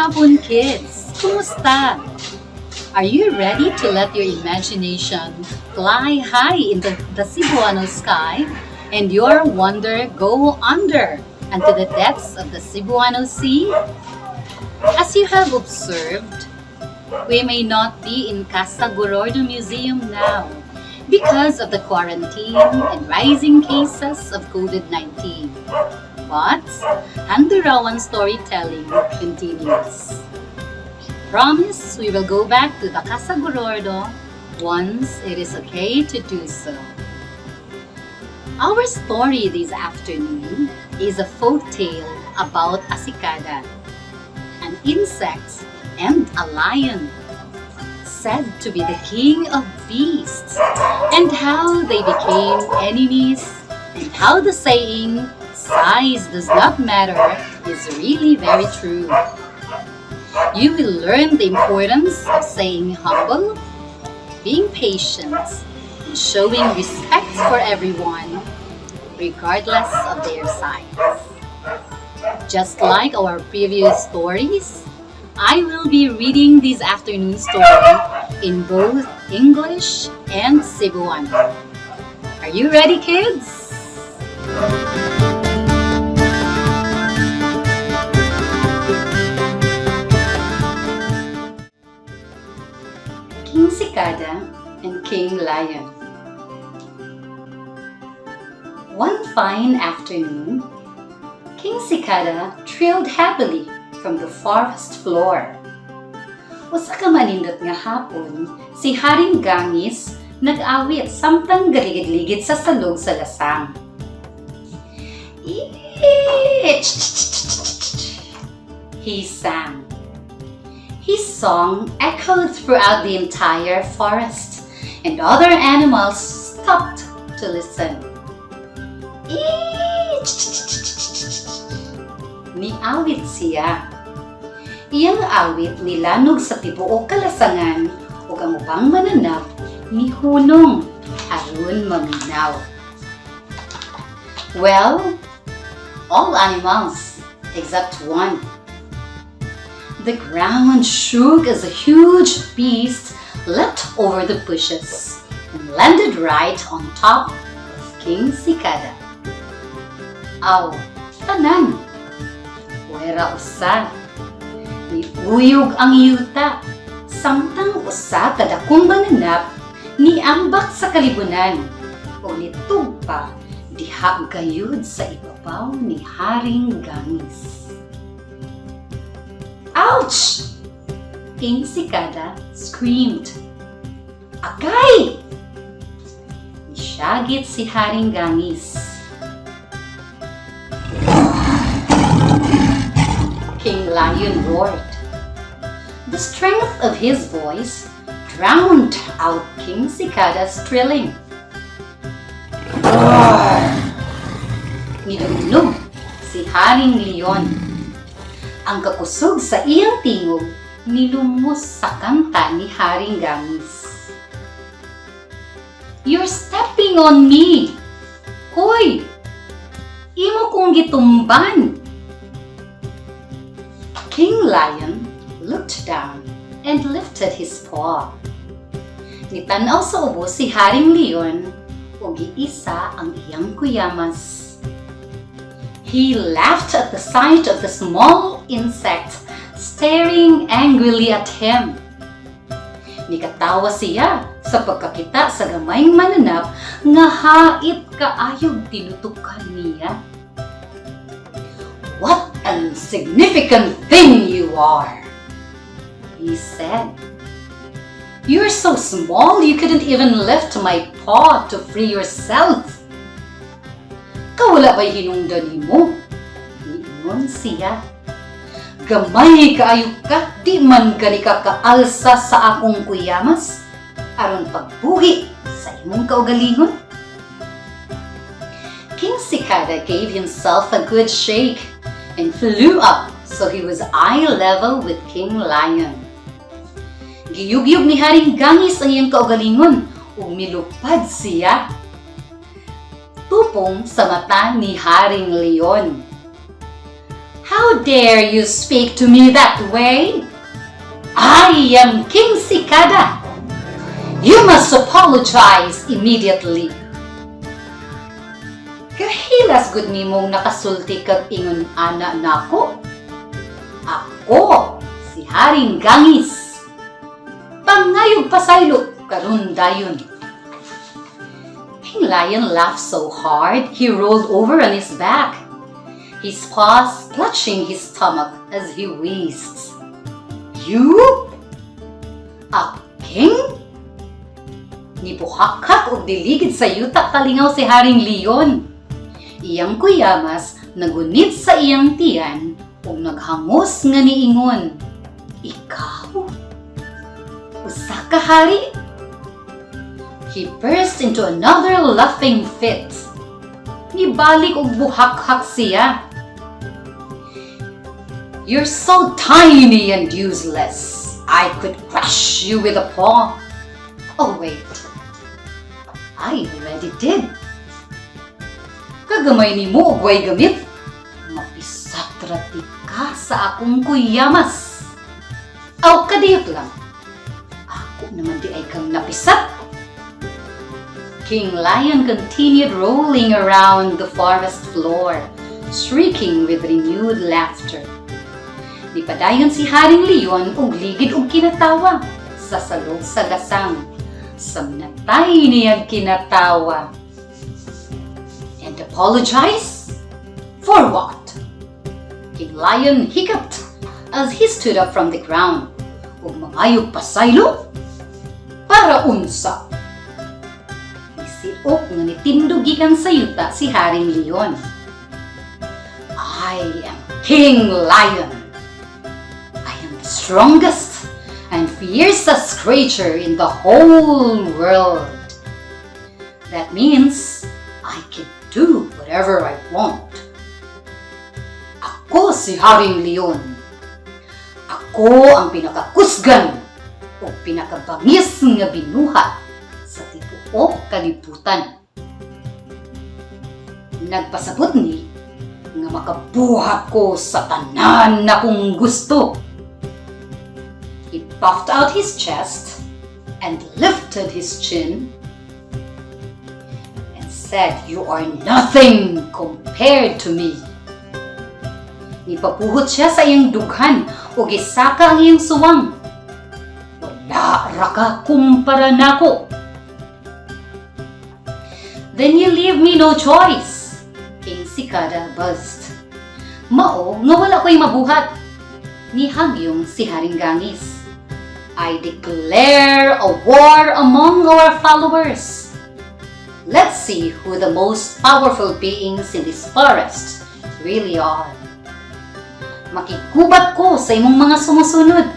Hapon, kids! Kumusta? Are you ready to let your imagination fly high into the Cebuano sky and your wonder go under unto the depths of the Cebuano Sea? As you have observed, we may not be in Casa Gorordo Museum now because of the quarantine and rising cases of COVID-19. But Handurawan storytelling continues. Promise we will go back to the Casa Gorordo once it is okay to do so. Our story this afternoon is a folk tale about a cicada, an insect, and a lion, said to be the king of beasts, and how they became enemies, and how the saying, "Size does not matter," is really very true. You will learn the importance of staying humble, being patient, and showing respect for everyone, regardless of their size. Just like our previous stories, I will be reading this afternoon story in both English and Cebuano. Are you ready, kids? King Cicada and King Lion. One fine afternoon, King Cicada trilled happily from the forest floor. Usa ka manindot nga hapon, si Haring Gangis nag-awit samtang galigid-ligid sa salog sa lasang. "Eeeech!" he sang. His song echoed throughout the entire forest, and other animals stopped to listen. "Eeeech!" Niawit siya. Iyang awit nilanog sa tibuok kalasangan ug ang ubang mananap nihunong aron maminaw. Well, all animals except one. The ground shook as a huge beast leapt over the bushes and landed right on top of King Cicada. Aw, tanan. Puwera usa. Niuyog ang yuta. Samtang usa ka dakong mananap niambak sa kalibunan o nitugpa diha gayud sa ibabaw ni Haring Gangis. "Ouch!" King Cicada screamed. "Agay!" Nisyagit si Haring Gangis. King Lion roared. The strength of his voice drowned out King Cicada's trilling. "Roar!" Nidungnog si Haring Leon. Ang kakusog sa iyang tingog nilumos sa kanta ni Haring Gangis. "You're stepping on me! Hoy! Imo kong gitumban!" King Lion looked down and lifted his paw. Nitanaw sa ubos si Haring Leon ug giisa ang iyang kuyamas. He laughed at the sight of the small insect staring angrily at him. Nikatawa siya sa pagkakita sa gamayng mananap nga hait kaayog tinutukan niya. "What an insignificant thing you are," he said. "You're so small you couldn't even lift my paw to free yourself. Kawala ba'y hinungdan nimo?" Niingon siya. "Gamay kaayo ka, di man gani ka kaalsa sa akong kuyamas aron pagbuhi sa imong kaugalingon." King Cicada gave himself a good shake and flew up so he was eye level with King Lion. Giyugyog ni Haring Gangis ang iyang kaugalingon ug milupad siya tupong sa mata ni Haring Leon. "How dare you speak to me that way? I am King Cicada. You must apologize immediately." "Kahilas gud nimong nakasulti kag ingon ana nako. Ako si Haring Gangis. Pangayog pasaylo karon dayon." King Lion laughed so hard he rolled over on his back, his paws clutching his stomach as he wheezed. "You? A king?" Nibuhakhak og niligid sa yuta kalingaw si Haring Leon. Iyang kuyamas nagunit sa iyang tiyan ug naghangos nga niingon, "Ikaw? Usa ka hari?" He burst into another laughing fit. Nibalik og buhakhak siya. "You're so tiny and useless. I could crush you with a paw. Oh, wait. I already did. Kagamay nimo og way gamit. Mapisat ra tika sa akong kuyamas. Aw, kadiyot lang. Ako naman diay kang napisat." King Lion continued rolling around the forest floor, shrieking with renewed laughter. Nipadayon si Haring Leon og ligid og kinatawa sa salog sa gasang. Samnatay niyang kinatawa. "And apologize? For what?" King Lion hiccuped as he stood up from the ground. "Ug mangayog pasaylo? Para unsa?" Nisiok nga nitindog gikan sa yuta si Haring Leon. "I am King Lion. I am the strongest and fiercest creature in the whole world. That means I can do whatever I want. Ako si Haring Leon. Ako ang pinakakusgan o pinakabangis nga binuhat sa tibuok kalibutan. Nagpasabot ni nga makabuhat ko sa tanan nakong gusto." He puffed out his chest and lifted his chin and said, "You are nothing compared to me." Nipapuhot siya sa iyang dughan ug gisaka ang iyang suwang. "Wala ra ka kumpara nako." "Then you leave me no choice," King Cicada buzzed. "Mao nga wala ko'y mabuhat." Nihagyong si Haring Gangis. "I declare a war among our followers. Let's see who the most powerful beings in this forest really are. Makiggubat ko sa imong mga sumusunod.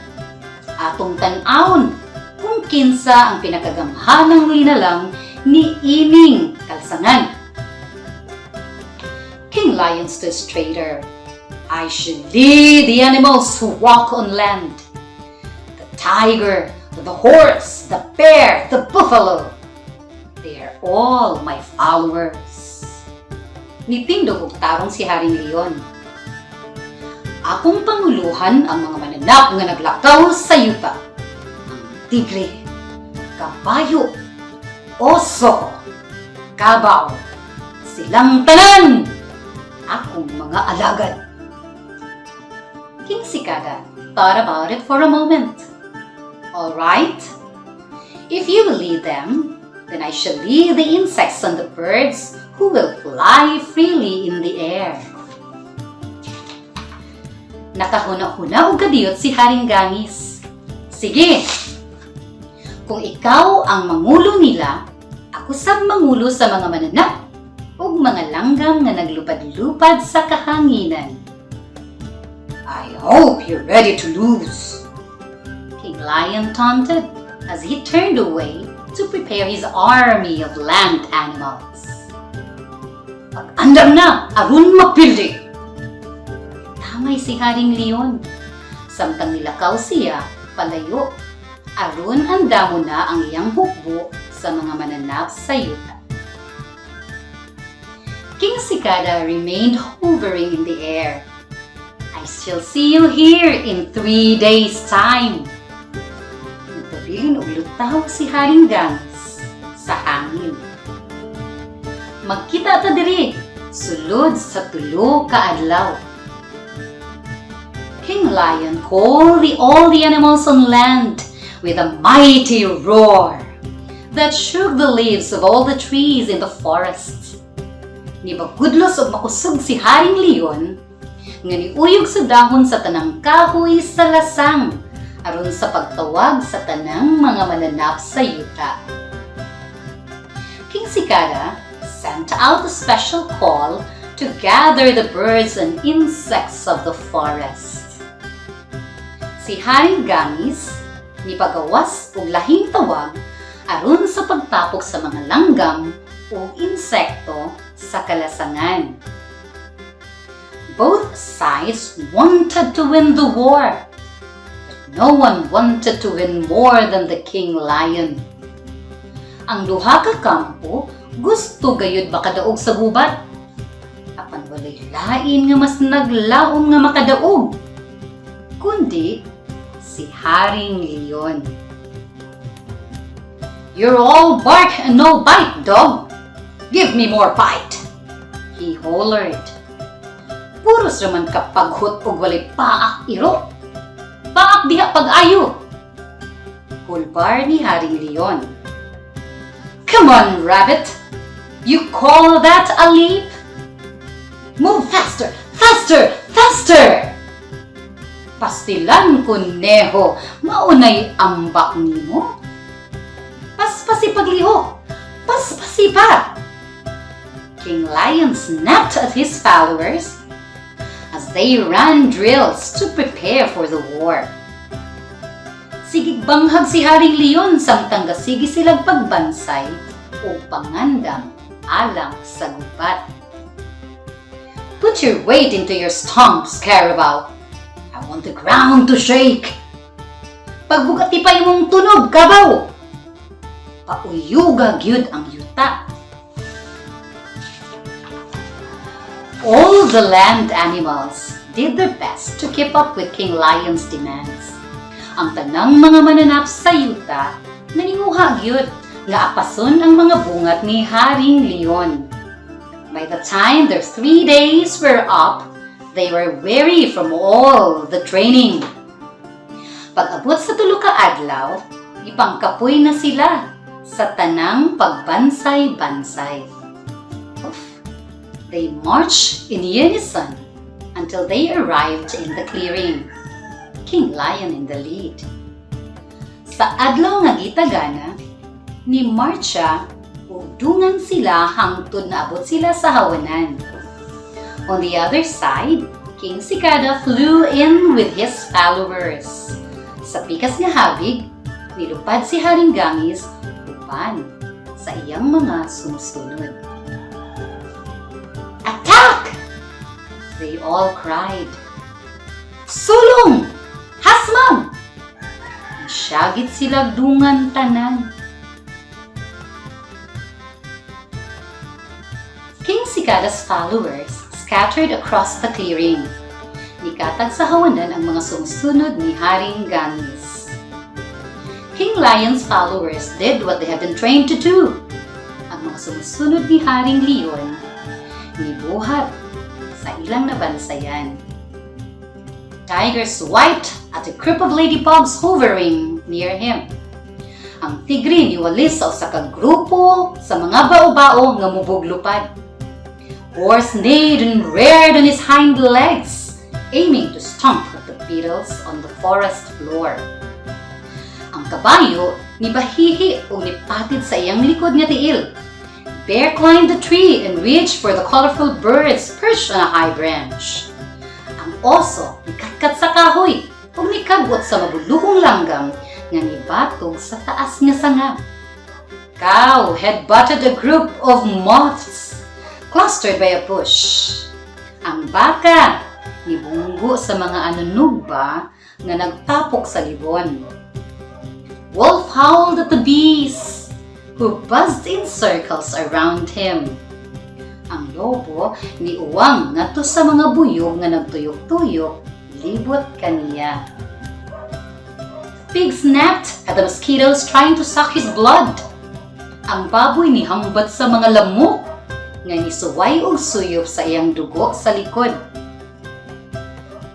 Atong tan-awon kung kinsa ang pinakagamhanang linalang ni ining kalsangan." King Lion stood straighter. "I should lead the animals who walk on land. The tiger, the horse, the bear, the buffalo. They are all my followers." Nitindog og tarong si Haring Leon. "Akong panguluhan ang mga mananap nga naglakaw sa yuta. Ang tigre, kabayo, oso, kabaw, silang tanan, akong mga alagad." King Cicada thought about it for a moment. "All right. If you will lead them, then I shall lead the insects and the birds who will fly freely in the air." Nakahuna-huna og kadiyot si Haring Gangis. "Sige! Kung ikaw ang mangulo nila, ako sab mangulo sa mga mananap ug mga langgam nga naglupad-lupad sa kahanginan." "I hope you're ready to lose," King Lion taunted as he turned away to prepare his army of land animals. "Pag-andam na, aron mapildi!" Tamay si Haring Leon. Samtang nilakaw siya, palayo, aron andamo na ang iyang hukbo sa mga mananap sa yuta. King Cicada remained hovering in the air. Shall see you here in 3 days' time." Nagpabilin og lutaw si Haring Gangis sa hangin. "Magkita ta diri sulod sa 3 ka adlaw." King Lion called all the animals on land with a mighty roar that shook the leaves of all the trees in the forest. Nibagudlos og makusog si Haring Leon nga niuyog sa dahon sa tanang kahoy sa lasang aron sa pagtawag sa tanang mga mananap sa yuta. King Cicada sent out a special call to gather the birds and insects of the forest. Si Haring Gangis nipagawas og lahing tawag aron sa pagtapok sa mga langgam ug insekto sa kalasangan. Both sides wanted to win the war, but no one wanted to win more than the King Lion. Ang duha ka kampo gusto gayud makadaog sa gubat. Apan walay lain nga mas naglaom nga makadaog kundi si Haring Leon. "You're all bark and no bite, dog. Give me more bite," he hollered. "Puros raman ka paghot og walay paak, iro. Paak diha pag-ayo," hulbar ni Haring Leon. "Come on, rabbit. You call that a leap? Move faster, faster, faster! Pastilan, kuneho, mao nay ambak nimo. Paspasi paglihok, paspasi pa." King Lion snapped at his followers as they ran drills to prepare for the war. Sigig banghag si Haring Leon samtang gasige silang pagbansay o pangandam alang sa gubat. "Put your weight into your stomps, carabao. I want the ground to shake. Pagbugati pa imong tunog, kabaw. Pauyuga gyud ang yuta." All the land animals did their best to keep up with King Lion's demands. Ang tanang mga mananap sa yuta naninguha gyud nga apason ang mga bungat ni Haring Leon. By the time their 3 days were up, they were weary from all the training. Pag-abot sa 3 ka adlaw, ipangkapoy na sila sa tanang pagbansay-bansay. Oof. They marched in unison until they arrived in the clearing, King Lion in the lead. Sa adlaw nga gitagana, ni marcha ug dungan sila hangtod naabot sila sa hawanan. On the other side, King Cicada flew in with his followers. Sa pikas nga habig, nilupad si Haring Gangis uban sa iyang mga sumusunod. "Attack!" they all cried. "Sulong! Hasmag!" Syagit sila dungan tanan. King Cicada's followers scattered across the clearing. Nikatag sa hawanan ang mga sumusunod ni Haring Gangis. King Lion's followers did what they had been trained to do. Ang mga sumusunod ni Haring Leon, nibuhat sa ilang nabansayan. Tiger swiped at a group of ladybugs hovering near him. Ang tigre niwalis sa usa ka grupo sa mga bao-bao nga mubog lupad. Horse neighed and reared on his hind legs, aiming to stomp at the beetles on the forest floor. Ang kabayo nibahihi ug nipatid sa iyang likod nga tiil. Bear climbed the tree and reached for the colorful birds perched on a high branch. Ang oso nikatkat sa kahoy ug nikagot sa mabulukong langgam nga nibatog sa taas nga sanga. Cow headbutted a group of moths clustered by a bush. Ang baka nibunggo sa mga anunugba nga nagtapok sa libon. Wolf howled at the bees who buzzed in circles around him. Ang lobo niuwang ngadto sa mga buyog nga nagtuyok-tuyok Libot kaniya. Pig snapped at the mosquitoes trying to suck his blood. Ang baboy nihambat sa mga lamok nga nisuway og suyop sa iyang dugo sa likod.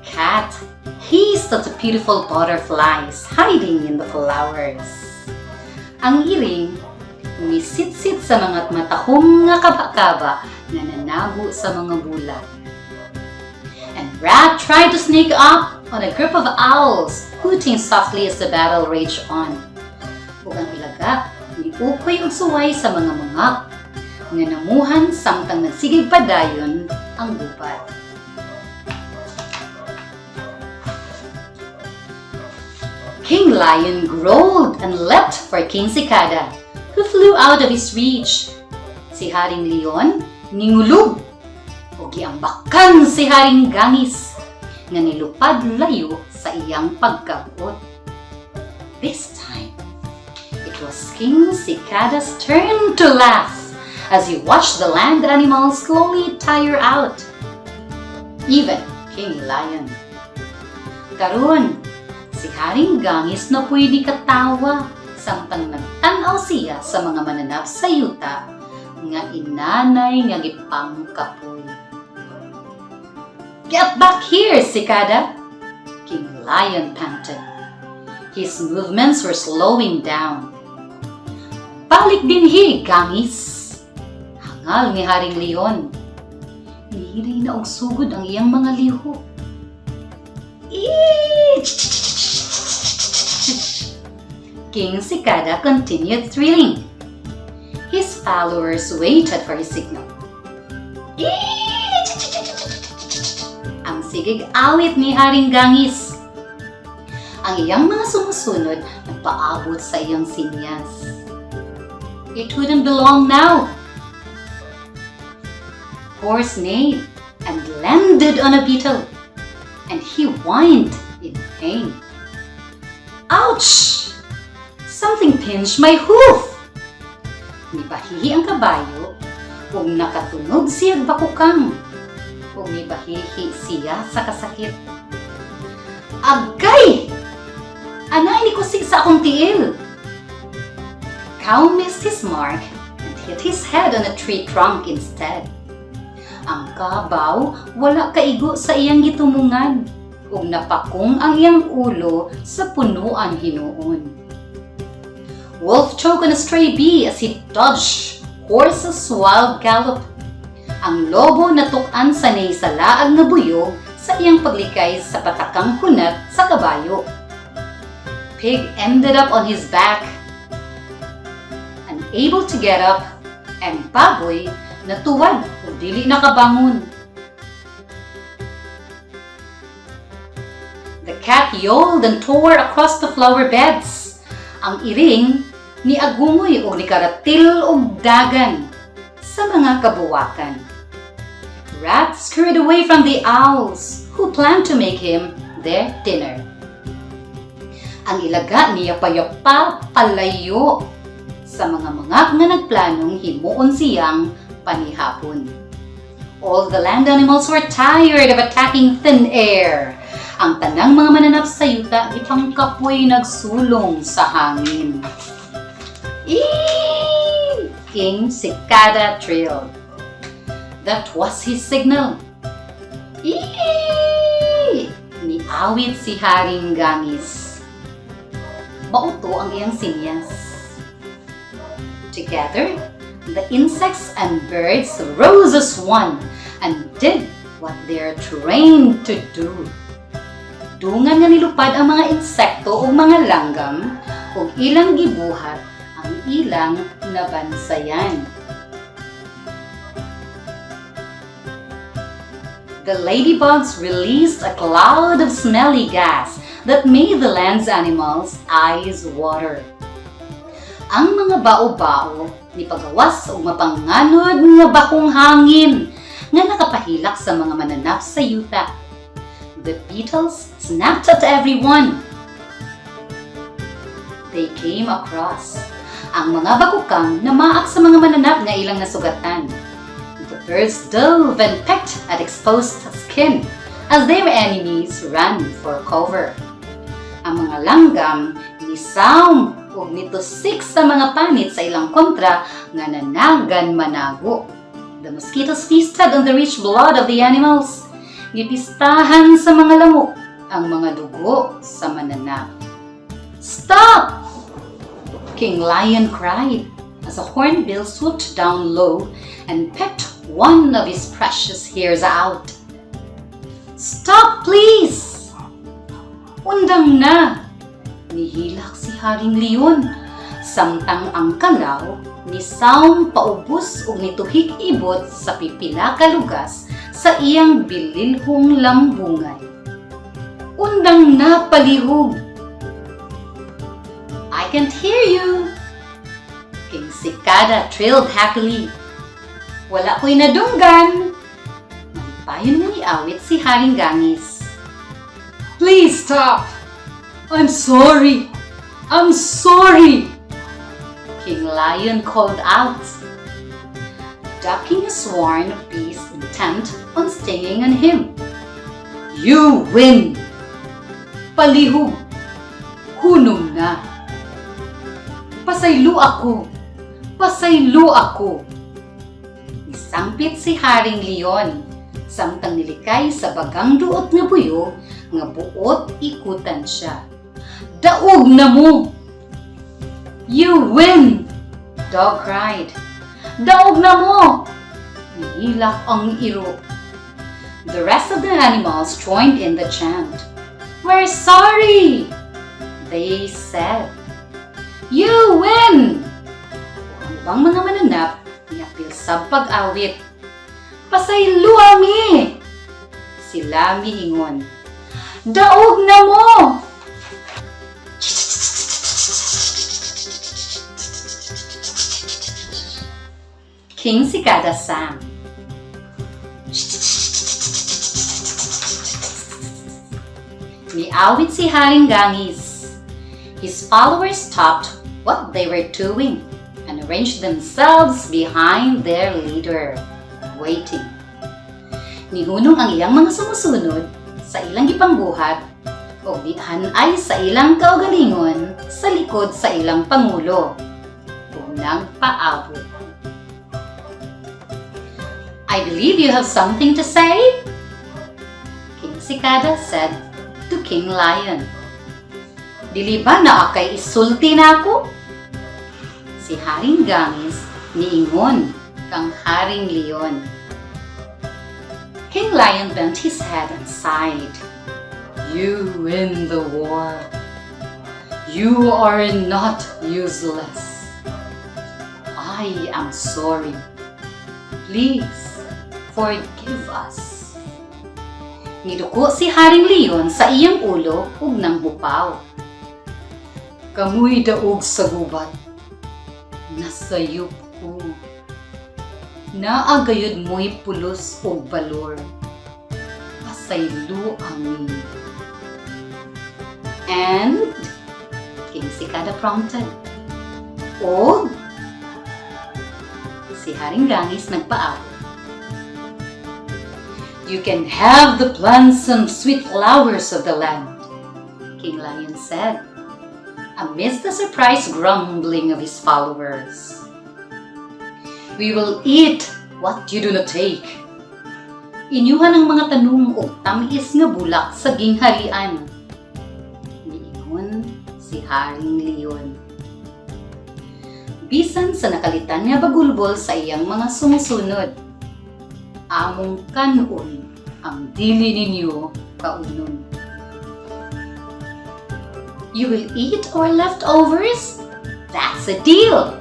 Cat hissed at the beautiful butterflies hiding in the flowers. Ang iring nisitsit sa mga matahom nga kaba-kaba nga nanago sa mga bulak. And Rat tried to sneak up on a group of owls, hooting softly as the battle raged on. Ug ang ilaga, niukoy og suway sa mga mangak, nga namuhan samtang nagsigig padayon ang gubat. King Lion growled and leapt for King Cicada, who flew out of his reach. Si Haring Leon ningulub ug giambakan si Haring Gangis nga nilupad layo sa iyang pagkabuot. This time, it was King Cicada's turn to laugh as he watched the land animals slowly tire out. Even King Lion. Karon, si Haring Gangis na pwede katawa samtang nagtan-aw siya sa mga mananap sa yuta nga inanay nga gipangkapoy. "Get back here, Cicada!" King Lion panted. His movements were slowing down. "Balik dinhi, Gangis!" hangal ni Haring Leon. Nihinay na og sugod ang iyang mga lihok. Eee! King Cicada continued thrilling. His followers waited for his signal. Eee! Ang sigig awit ni Haring Gangis. Ang iyang mga sumusunod nagpaabot sa iyang sinyas. It wouldn't be long now. Horse neighed and landed on a beetle, and he whined in pain. "Ouch! Something pinched my hoof!" Nibahihi ang kabayo, ug nakatunog siya bakukang. Ug nibahihi siya sa kasakit. "Agay! Anay nikusig sa akong tiil!" Cow missed his mark and hit his head on a tree trunk instead. Ang kabaw wala kaigo sa iyang gitumungan ug napakong ang iyang ulo sa punuan hinuon. Wolf choked on a stray bee as he dodged horse's wild gallop. Ang lobo natuk-an sa nahisalaag nga buyog sa iyang paglikay sa patakang hunat sa kabayo. Pig ended up on his back, unable to get up, and baboy natuwad ug dili nakabangon. The cat yowled and tore across the flower beds. Ang iring niagungoy og nikaratil og dagan sa mga kabuwakan. Rat scurried away from the owls, who planned to make him their dinner. Ang ilaga niyapa-yapa palayo sa mga mangak nga nagplanong himuon siyang panihapon. All the land animals were tired of attacking thin air. Ang tanang mga mananap sa yuta gipangkapoy nagsulong sa hangin. Eee! King Cicada trilled. That was his signal. Eee! Niawit si Haring Gangis. Mao to ang iyang sinyas. Together, the insects and birds rose as one and did what they're trained to do. Dungan nga nilupad ang mga insekto ug mga langgam ug ilang gibuhat ang ilang nabansayan. The ladybugs released a cloud of smelly gas that made the land's animals' eyes water. Ang mga bao-bao nipagawas og mapanganod nga bakong hangin nga nakapahilak sa mga mananap sa yuta. The beetles snapped at everyone they came across. Ang mga bakukang namaak sa mga mananap nga ilang nasugatan. The birds dove and pecked at exposed skin. as their enemies ran for cover. Ang mga langgam nisawm ug nitusik sa mga panit sa ilang kontra nga nanagan manago. The mosquitoes feasted on the rich blood of the animals. Gipistahan sa mga lamok ang mga dugo sa mananap. "Stop!" King Lion cried as a hornbill swooped down low and pecked one of his precious hairs out. "Stop, please!" "Undang na!" Nihilak si Haring Leon. Samtang ang kalaw nisawm paubos ug nituhik ibot sa pipila ka lugas sa iyang bililhong lambungay. "Undang na, palihog!" "I can't hear you!" King Cicada trilled happily. "Wala ko'y nadunggan!" Malipayon nga niawit si Haring Gangis. "Please stop! I'm sorry! I'm sorry!" King Lion called out, ducking a swarm of bees intent on stinging on him. "You win! Palihog! Hunong na! Pasaylo ako! Pasaylo ako!" Nisangpit si Haring Leon, samtang nilikay sa bagang duot nga buyog nga buot ikutan siya. "Daog na mo!" "You win!" Dog cried. "Daog na mo!" Nihilak ang iro. The rest of the animals joined in the chant. "We're sorry!" they said. "You win!" Ang ubang mga mananap niapil sa pag-awit. "Pasayloa mi!" sila miingon. "Daog na mo!" King Cicada sang. Miawit si Haring Gangis. His followers stopped what they were doing and arranged themselves behind their leader, waiting. Nihunong ang iyang mga sumusunod sa ilang gipangbuhat ug nihan-ay sa ilang kaugalingon sa likod sa ilang pangulo ug nagpaabot. "I believe you have something to say?" King Cicada said to King Lion. "Dili ba naa kay isulti nako?" Si Haring Gangis niingon kang Haring Leon. King Lion bent his head and sighed. "You win the war. You are not useless. I am sorry. Please, forgive us." Niduko si Haring Leon sa iyang ulo ug nanghupaw. "Kamoy daog sa gubat. Nasayop ko. Naa gayud mo'y pulos ug balor. Pasayloa mi." "And?" King Cicada prompted. "Og?" Si Haring Gangis nagpaabot. "You can have the plants and sweet flowers of the land," King Lion said, amidst the surprised grumbling of his followers. "We will eat what you do not take. Inyuha ang mga tanum og tam-is nga bulak sa gingharian," niingon si Haring Leon. Bisan sa nakalitan nga bagulbol sa iyang mga sumusunod. "Among kan-on ang dili ninyo kaunon." "You will eat our leftovers? That's a deal!"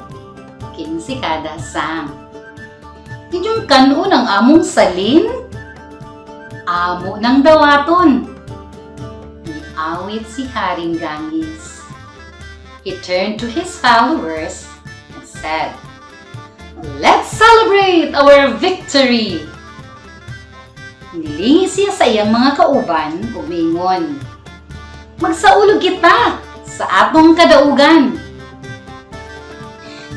King Cicada sang. "Inyong kan-on ang among salin? Amo nang dawaton!" Niawit si Haring Gangis. He turned to his followers and said, "Let's celebrate our victory!" Nilingi siya sa iyang mga kauban ug miingon, "Magsaulog kita sa atong kadaugan."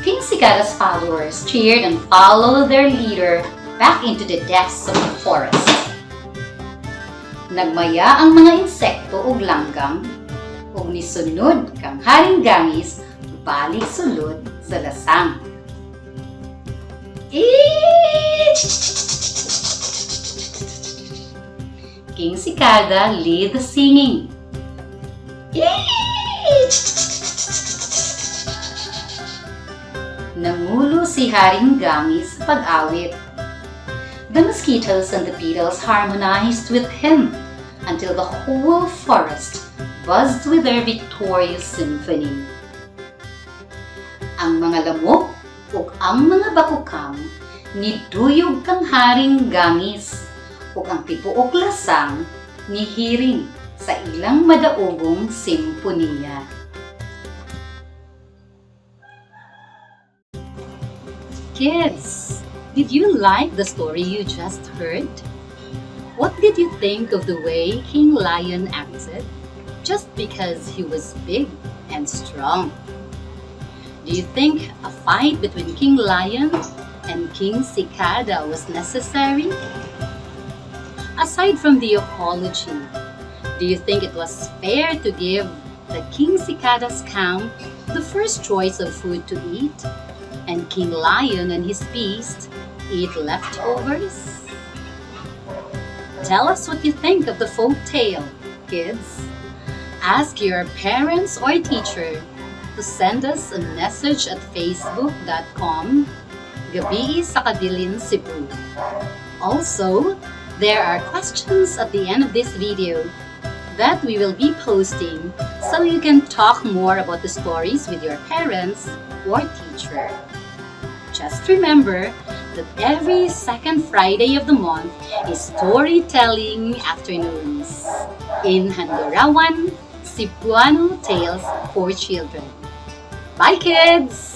King Cicada's followers cheered and followed their leader back into the depths of the forest. Nagmaya ang mga insekto ug langgam ug nisunod kang Haring Gangis balik sulod sa lasang. Eeeeee! King Cicada lead the singing. Eeeeee! Nangulo si Haring Gangis sa pag-awit. The mosquitoes and the beetles harmonized with him until the whole forest buzzed with their victorious symphony. Ang mga lamok ug ang mga bakukang niduyog kang Haring Gangis ug ang tibuok lasang nihiring sa ilang madaogong simponiya. Kids, did you like the story you just heard? What did you think of the way King Lion acted just because he was big and strong? Do you think a fight between King Lion and King Cicada was necessary? Aside from the apology, do you think it was fair to give the King Cicada's camp the first choice of food to eat and King Lion and his beast eat leftovers? Tell us what you think of the folk tale, kids. Ask your parents or teacher to send us a message at facebook.com Gabii sa Kabilin, Cebu. Also, there are questions at the end of this video that we will be posting so you can talk more about the stories with your parents or teacher. Just remember that every second Friday of the month is storytelling afternoons in Handurawan, Cebuano Tales for Children. Bye, kids!